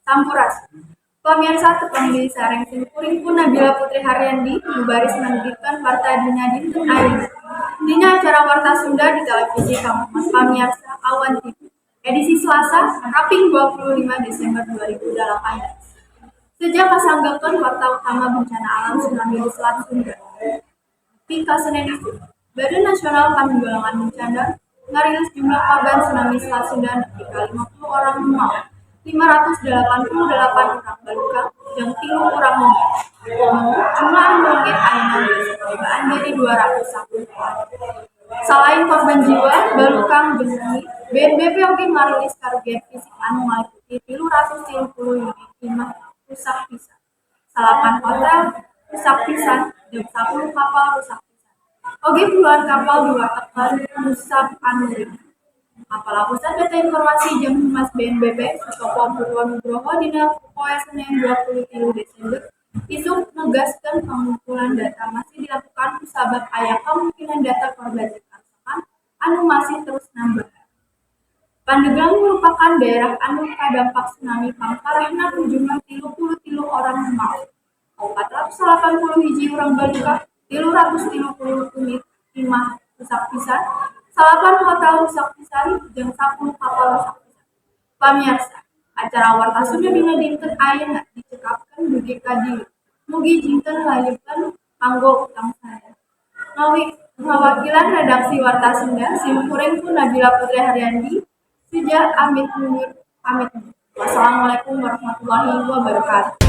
Sampurasun. Pamirsa, tepang deui sareng simkuring pun Nabila Putri Haryandi nu baris manggihkeun warta dina dinten ayeuna. Dina acara Warta Sunda di televisi kamumas pamiarsa Awan TV. Edisi Selasa, kaping 25 Desember 2018. Sejak kasanggakeun warta utama bencana alam tsunami di Selat Sunda. Nepi ka Senin isuk, Badan Nasional Penanggulangan Bencana ngarilis jumlah korban tsunami Selat Sunda nepi ka 50 orang nu maot, 588 urang balukang, jeung 3 urang leungit. Komo jumlah anu leungit ayeuna geus kalobaan jadi 210 orang. Salain korban jiwa, balukang jeung leungit, BNPB oge ngarilis karugian fisik anu ngaliputi 330 unit imah rusak pisan, 9 hotel rusak pisan, jeung 10 kapal rusak pisan. Oge puluhan kapal diwartakeun rusak anu ringan. Kapala Pusat Data Informasi jeung Humas BNPB Sutopo Purwo Nugroho dina poe Senen 23 Desember isuk negaskeun pangumpulan data masih dilakukan kusabab aya kamungkinan data korban jeung karusakan anu masih terus nambahan. Pandeglang merupakan daerah anu kadampak tsunami pangparahna ku jumlah 33 orang nu maot, 481 urang balukang, 330 unit imah rusak pisan, 9 hotel rusak pisan, jeung 10 kapal rusak pisan. Pamiarsa, acara Warta Sunda dina dinten ayeuna dicekapkeun dugi ka dieu. Mugi jinten layeupeun kanggo utang sadaya. Ngawakilan redaksi Warta Sunda, simkuring pun Nabila Putri Haryandi, seja amit mundur, pamit undur. Wassalamualaikum warahmatullahi wabarakatuh.